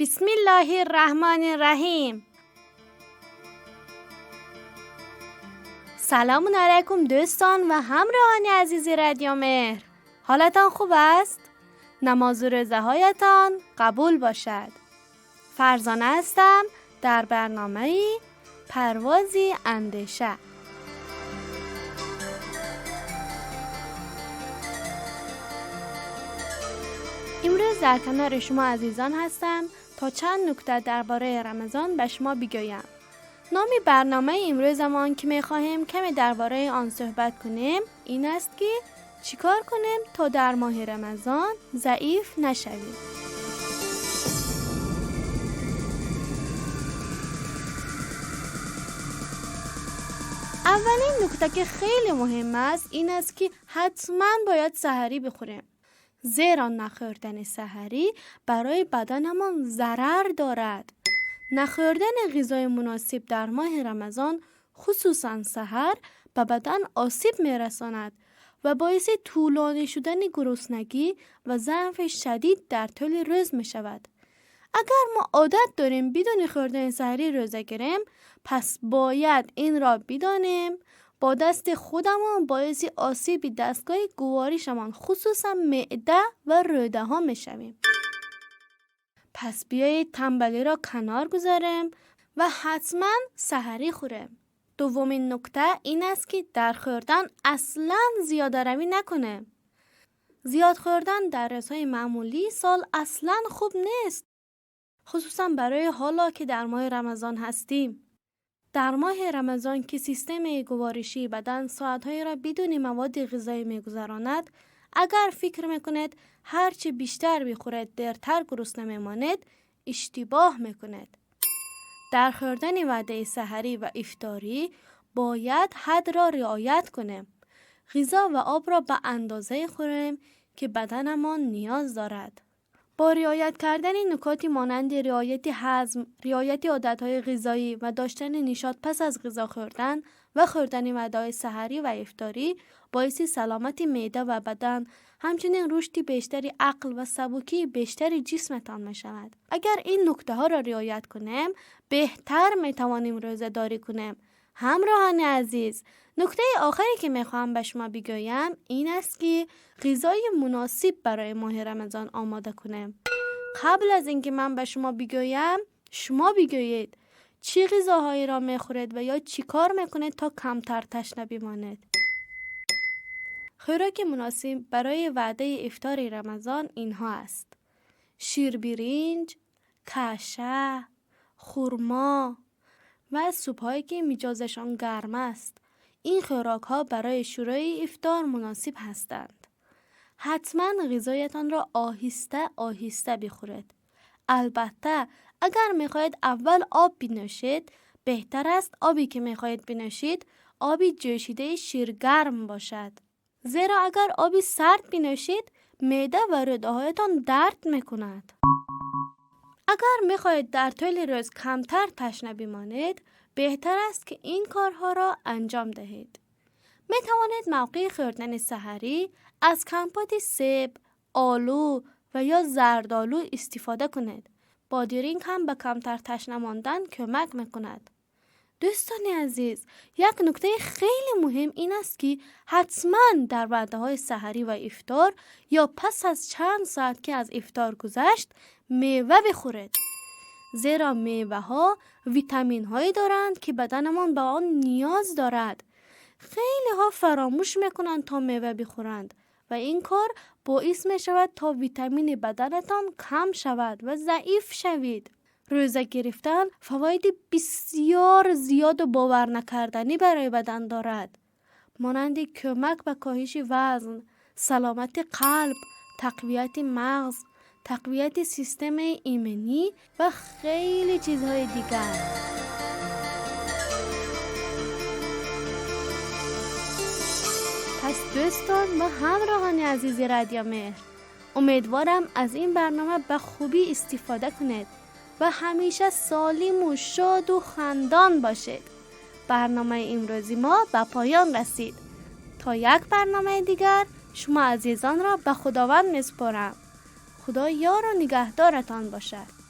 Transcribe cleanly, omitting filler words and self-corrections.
بسم الله الرحمن الرحیم. سلام علیکم دوستان و همراهان عزیز رادیو مهر. حالتان خوب است؟ نماز و روزه هایتان قبول باشد. فرزانه هستم در برنامه پروازی اندیشه. امروز در کنار شما عزیزان هستم تا چند نکته درباره رمضان به شما بگویم. نام برنامه امروزمان که می‌خواهیم کمی درباره آن صحبت کنیم این است که چیکار کنیم تا در ماه رمضان ضعیف نشویم. اولین نکته که خیلی مهم است این است که حتما باید سحری بخوریم، زیرا نخوردن سحری برای بدنمان ضرر دارد. نخوردن غذای مناسب در ماه رمضان خصوصا سحر به بدن آسیب می‌رساند و باعث طولانی شدن گرسنگی و ضعف شدید در طول روز می‌شود. اگر ما عادت داریم بدون خوردن سحری روزه گیریم، پس باید این را بدانیم با دست خودمان باعث آسیب دستگاه گوارشمان خصوصا معده و روده ها میشویم. پس بیایید تنبلی را کنار گذاریم و حتما سحری خوریم. دومین نکته این است که در خوردن اصلا زیاده روی نکنیم. زیاد خوردن در روزهای معمولی سال اصلا خوب نیست، خصوصا برای حالا که در ماه رمضان هستیم. در ماه رمضان که سیستم گوارشی بدن ساعت‌های را بدون مواد غذایی می‌گذراند، اگر فکر می‌کنید هرچی بیشتر بخورید دیرتر گرسنه می‌مانید، اشتباه می‌کنید. در خوردن وعده سحری و افطاری باید حد را رعایت کنیم. غذا و آب را به اندازه خوریم که بدنمان نیاز دارد. با رعایت کردن نکاتی مانند رعایت هضم، رعایت عادت‌های غذایی و داشتن نشاط پس از غذا خوردن و خوردن وعده‌های سحری و افطاری باعث سلامت معده و بدن، همچنین رشد بیشتر عقل و سبکی بیشتر جسمتان می‌شود. اگر این نکته ها را رعایت کنیم، بهتر می‌توانیم روزه داری کنیم. همراهان عزیز، نکته آخری که میخواهم به شما بگویم این است که غذای مناسب برای ماه رمضان آماده کنیم. قبل از اینکه من به شما بگویم، شما بگویید چی غذاهایی را میخورید و یا چی کار میکنید تا کمتر تشنه بمانید. خوراک مناسب برای وعده افطار رمضان اینها است: شیر برنج، کشه، خرما و سوپ‌هایی که مجازشان گرم است. این خوراک ها برای شروع افطار مناسب هستند. حتما غذایتان را آهسته آهسته بخورید. البته اگر میخواهید اول آب بنوشید، بهتر است آبی که میخواهید بنوشید آبی جوشیده شیرگرم باشد، زیرا اگر آبی سرد بنوشید معده و روده هایتان درد میکند. اگر میخواهید در طول روز کمتر تشنه بمانید، بهتر است که این کارها را انجام دهید. می توانید موقع خوردن سحری از کمپوت سیب، آلو و یا زردآلو استفاده کنید. بادرنگ هم به کمتر تشنه ماندن کمک میکند. دوستان عزیز، یک نکته خیلی مهم این است که حتما در وعده های سحری و افطار یا پس از چند ساعت که از افطار گذشت میوه بخورید، زیرا میوه ها ویتامین هایی دارند که بدنمان به آن نیاز دارد. خیلی ها فراموش میکنند تا میوه بخورند و این کار باعث می شود تا ویتامین بدنتان کم شود و ضعیف شوید. روزه گرفتن فواید بسیار زیاد و باور نکردنی برای بدن دارد، مانند کمک به کاهش وزن، سلامت قلب، تقویت مغز، تقویت سیستم ایمنی و خیلی چیزهای دیگر. پس دوستان و همراهان عزیز رادیو مهر، امیدوارم از این برنامه به خوبی استفاده کنید و همیشه سالم و شاد و خندان باشید. برنامه امروزی ما به پایان رسید. تا یک برنامه دیگر شما عزیزان را به خداوند می‌سپارم. خدا یار و نگهدارتان باشد.